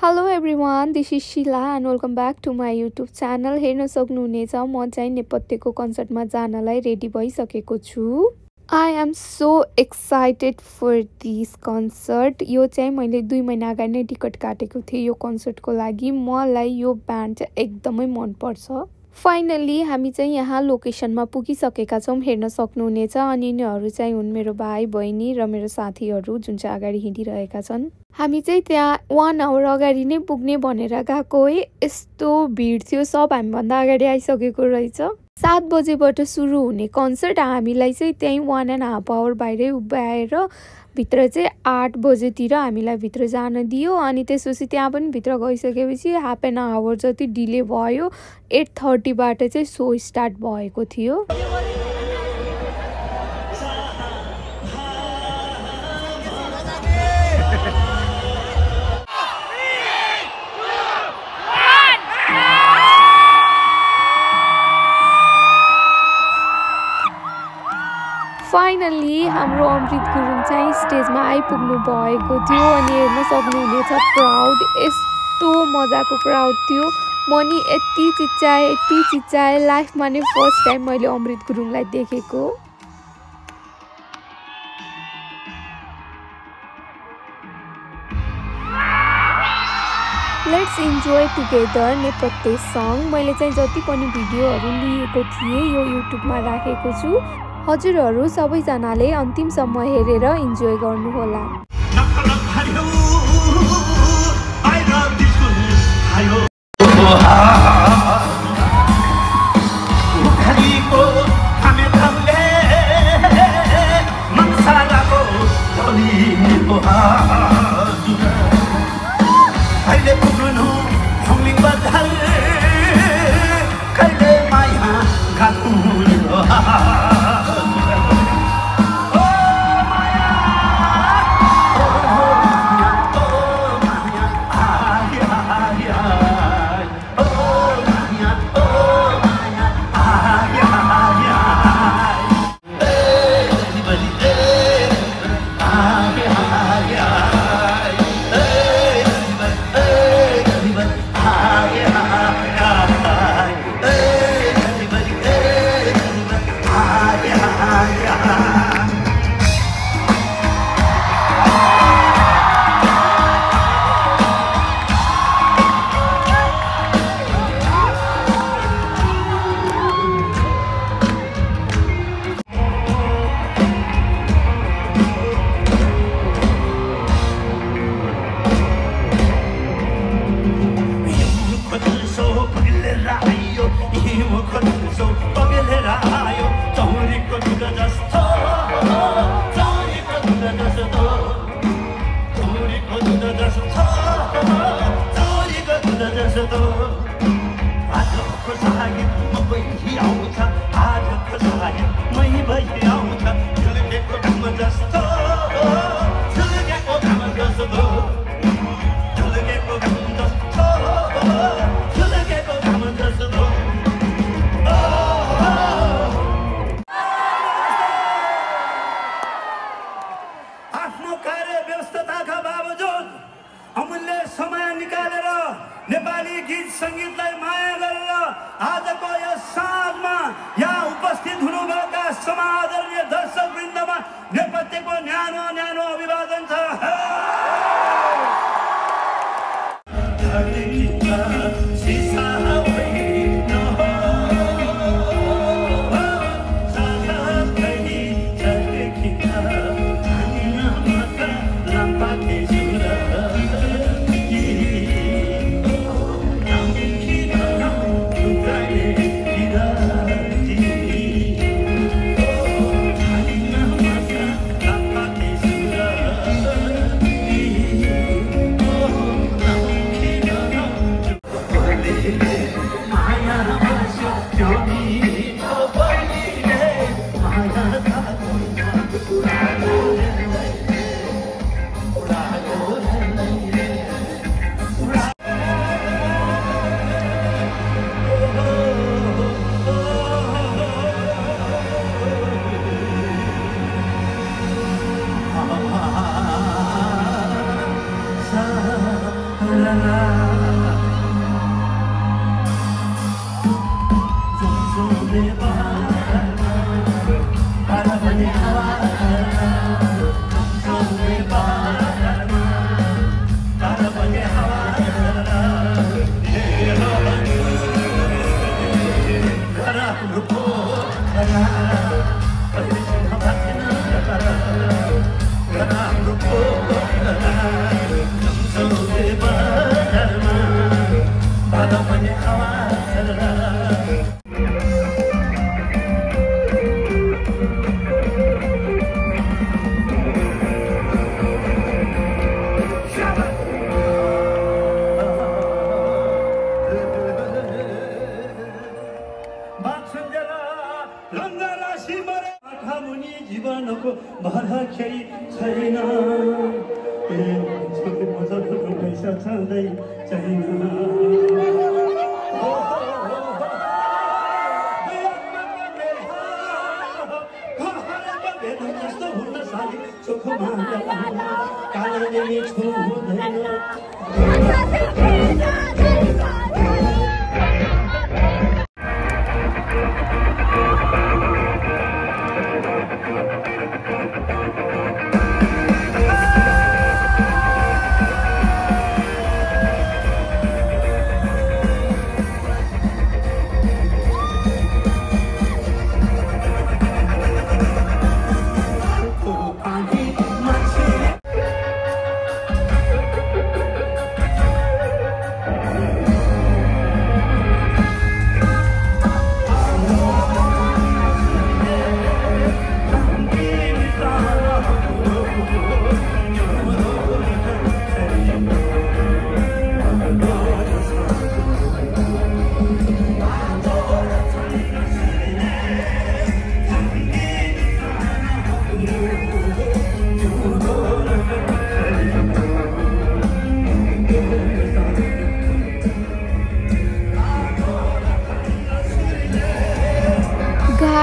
Hello everyone, this is Sheila and welcome back to my YouTube channel. हेर्न सक्नुहुनेछ म चाहिँ नेपथ्यको कन्सर्टमा जानलाई रेडी भइसकेको छु. I am so excited for this concert. यो चाहिँ मैले 2 महिना अगाडि नै टिकट काटेको थिएँ यो कन्सर्टको लागि. मलाई यो ब्यान्ड चाहिँ एकदमै मन पर्छ. फाइनली हामी चाहिँ यहाँ लोकेसनमा पुगिसकेका छौं. हेर्न सक्नुहुनेछ अनि यिनीहरू चाहिँ हुन् मेरो भाइ बहिनी र मेरो साथीहरू जुन चाहिँ अगाडि हिँडिरहेका छन्. हामी चाहिँ त्यहाँ 1 आवर अगाडि नै पुग्ने भनेर गएको है. यस्तो भिड थियो, सब हामीभन्दा अगाडि आइसकेको रहेछ. 7 बजेबाट सुरु हुने कन्सर्ट हामीलाई चाहिँ त्यही 1.5 आवर बाहिरै उभ्याएर भित्र चाहिँ 8 बजेतिर हामीलाई भित्र जान दियो. अनि त्यसपछि त्यहाँ पनि भित्र गइसकेपछि हाफ एन आवर जति डिले भयो. 8:30 बाट चाहिँ सो स्टार्ट भएको थियो. फाइनली हाम्रो अमृत गुरुङ चाहिँ स्टेजमा आइपुग्नु भएको थियो. अनि हेर्न सक्नुहुनेछ क्राउड, यस्तो मजाको क्राउड थियो. म नि यति चिच्चाए लाइफमा नै फर्स्ट टाइम मैले अमृत गुरुङलाई देखेको. लेट्स इन्जोय टुगेदर नेपथ्य सङ. मैले चाहिँ जति पनि भिडियोहरू लिएको थिएँ यो युट्युबमा राखेको छु. हजुरहरू सबैजनाले अन्तिमसम्म हेरेर इन्जोय गर्नुहोला. नेपाली गीत संगीतलाई माया गरेर आजको यस साँझमा यहाँ उपस्थित हुनुभएका समादरणीय दर्शकवृन्दमा नेपथ्यको न्यानो अभिवादन छ. जीवनको भरखेरि छैन पैसा छँदै छैन जस्तो हुन साली चोखो कालले छोड्दैन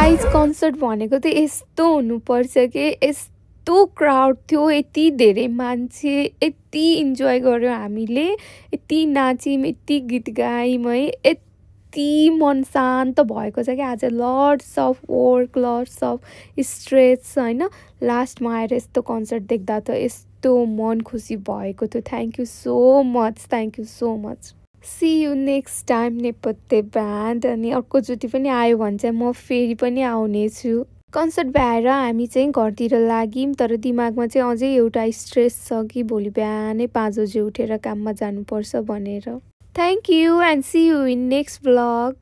गाइज कन्सर्ट भनेको त यस्तो हुनुपर्छ कि यस्तो क्राउड थियो यति धेरै मान्छे यति इन्जोय गर्यो हामीले यति नाच्यौँ यति गीत गायौँ है यति मन शान्त भएको छ कि आज lots of work lots of stress होइन लास्टमा आएर यस्तो कन्सर्ट देख्दा त यस्तो मन खुसी भएको थियो thank you so much see you next time Nepathya band अनि अर्कोचोटि पनि आयो भने चाहिँ म फेरि पनि आउनेछु कन्सर्ट भ्याएर हामी चाहिँ घरतिर लाग्यौँ तर दिमागमा चाहिँ अझै एउटा स्ट्रेस छ कि भोलि बिहानै 5 बजे उठेर काममा जानुपर्छ भनेर thank you and see you in next blog